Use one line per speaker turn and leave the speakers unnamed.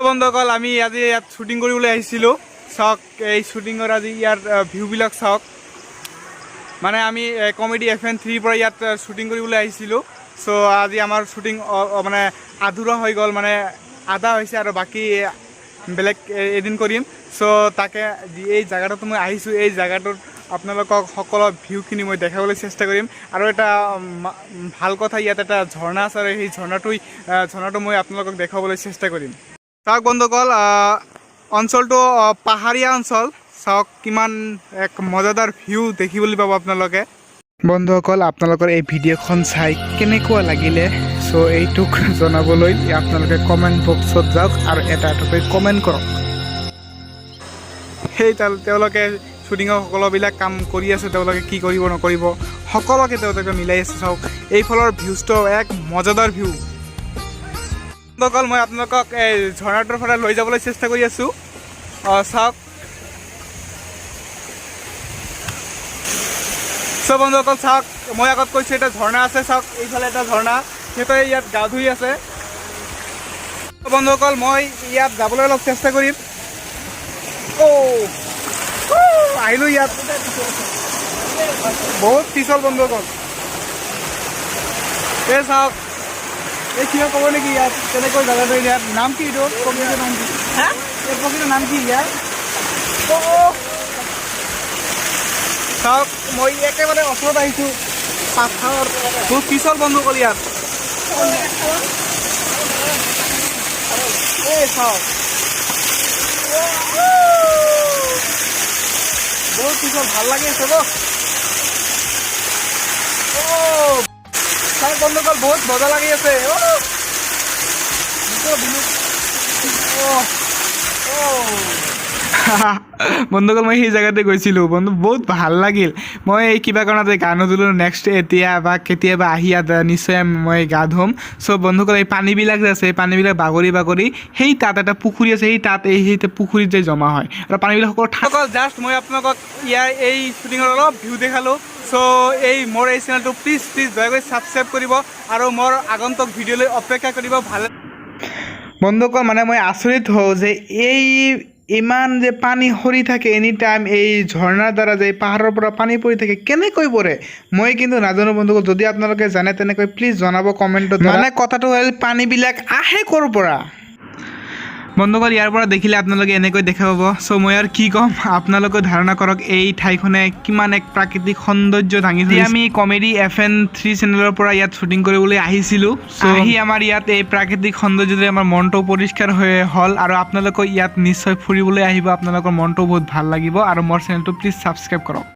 বন্ধুসকল, আমি আজি ইয়াত শ্বুটিং কৰিবলৈ আহিছিলোঁ। চাওক, এই শ্বুটিঙৰ আজি ইয়াৰ ভিউবিলাক চাওক। মানে আমি কমেডি এফ এন 3ৰ পৰা ইয়াত শ্বুটিং কৰিবলৈ আহিছিলোঁ। চ' আজি আমাৰ শ্বুটিং মানে আধৰুৱা হৈ গ'ল, মানে আধা হৈছে আৰু বাকী বেলেগ এদিন কৰিম। চ' তাকে এই জেগাটোত মই আহিছোঁ, এই জেগাটোত আপোনালোকক সকলো ভিউখিনি মই দেখাবলৈ চেষ্টা কৰিম। আৰু এটা ভাল কথা, ইয়াত এটা ঝৰ্ণা আছে আৰু সেই ঝৰ্ণাটো মই আপোনালোকক দেখুৱাবলৈ চেষ্টা কৰিম। চাওক বন্ধুসকল, অঞ্চলটো পাহাৰীয়া অঞ্চল। চাওক, কিমান এক মজাদাৰ ভিউ দেখিবলৈ পাব আপোনালোকে। বন্ধুসকল, আপোনালোকৰ এই ভিডিঅ'খন চাই কেনেকুৱা লাগিলে, চ' এইটোক জনাবলৈ আপোনালোকে কমেণ্ট বক্সত যাওক আৰু এটা এটাকৈ কমেণ্ট কৰক। সেই তেওঁলোকে শ্বুটিঙৰ সকলোবিলাক কাম কৰি আছে। তেওঁলোকে কি কৰিব নকৰিব, সকলোকে তেওঁলোকে মিলাই আছে। চাওক, এইফালৰ ভিউজটো এক মজাদাৰ ভিউ। বন্ধুসকল, মই আপোনালোকক এই ঝৰ্ণাটোৰ ফালে লৈ যাবলৈ চেষ্টা কৰি আছোঁ। চাওক। চ' বন্ধুসকল, চাওক, মই আগত কৈছোঁ এটা ঝৰ্ণা আছে। চাওক, এইফালে এটা ঝৰ্ণা, সিহঁতে ইয়াত গা ধুই আছে। বন্ধুসকল, মই ইয়াত যাবলৈ অলপ চেষ্টা কৰিম। অ' আহিলোঁ ইয়াত, বহুত পিছল বন্ধুসকল। এই চাওক, এই কিবা ক'ব নেকি ইয়াত কেনেকৈ জেগাটো, ইয়াত নাম কি, এইটো প্ৰকৃতিৰ নাম কি?
হা?
এই প্ৰকৃতিৰ নাম কি ইয়াৰ? অ' চাওক, মই একেবাৰে ওচৰত আহিছোঁ। পাথৰ, বহুত পিছল বন্ধুসকল ইয়াত। এই চাওক, বহুত পিছল, ভাল লাগি আছে। অ' চাওক বন্ধুসকল, বহুত মজা লাগি আছে। অ' অ' অ' বন্ধুসকল, মই সেই জেগাতে গৈছিলোঁ বন্ধু, বহুত ভাল লাগিল। মই এই কিবা কাৰণত গা নুধুলোঁ। নেক্সট এতিয়া বা কেতিয়াবা আহি ইয়াত নিশ্চয় মই গা ধুম। চ' বন্ধুসকল, এই পানীবিলাক যে আছে, এই পানীবিলাক বাগৰি বাগৰি সেই তাত এটা পুখুৰী আছে, সেই তাত সেই পুখুৰীত যে জমা হয় আৰু পানীবিলাক সকলো। জাষ্ট মই আপোনালোকক ইয়াৰ এই শ্বুটিঙৰ অলপ ভিউ দেখালোঁ। চ' এই মোৰ এই চেনেলটো প্লিজ প্লিজ দয়া কৰি ছাবস্ক্ৰাইব কৰিব আৰু মোৰ আগন্তুক ভিডিঅ'লৈ অপেক্ষা কৰিব। ভাল বন্ধুসকল, মানে মই আচৰিত হওঁ যে এই ইমান যে পানী সৰি থাকে এনি টাইম, এই ঝৰ্ণাৰ দ্বাৰা যে এই পাহাৰৰ পৰা পানী পৰি থাকে, কেনেকৈ পৰে মই কিন্তু নাজানো। বন্ধুসকল, যদি আপোনালোকে জানে তেনেকৈ প্লিজ জনাব কমেণ্টত। মানে কথাটো হ'ল, পানীবিলাক আহে ক'ৰ পৰা? বন্ধুসকল, ইয়াৰ পৰা দেখিলে আপোনালোকে এনেকৈ দেখা পাব। চ' মই আৰু কি ক'ম, আপোনালোকে ধাৰণা কৰক এই ঠাইখনে কিমান এক প্ৰাকৃতিক সৌন্দৰ্য দাঙি ধৰিছে। আমি কমেডি এফ এন 3 চেনেলৰ পৰা ইয়াত শ্বুটিং কৰিবলৈ আহিছিলোঁ। চ' আহি আমাৰ ইয়াত এই প্ৰাকৃতিক সৌন্দৰ্যটোৰে আমাৰ মনটো পৰিষ্কাৰ হৈ হ'ল। আৰু আপোনালোকেও ইয়াত নিশ্চয় ফুৰিবলৈ আহিব, আপোনালোকৰ মনটো বহুত ভাল লাগিব। আৰু মোৰ চেনেলটো প্লিজ ছাবস্ক্ৰাইব কৰক।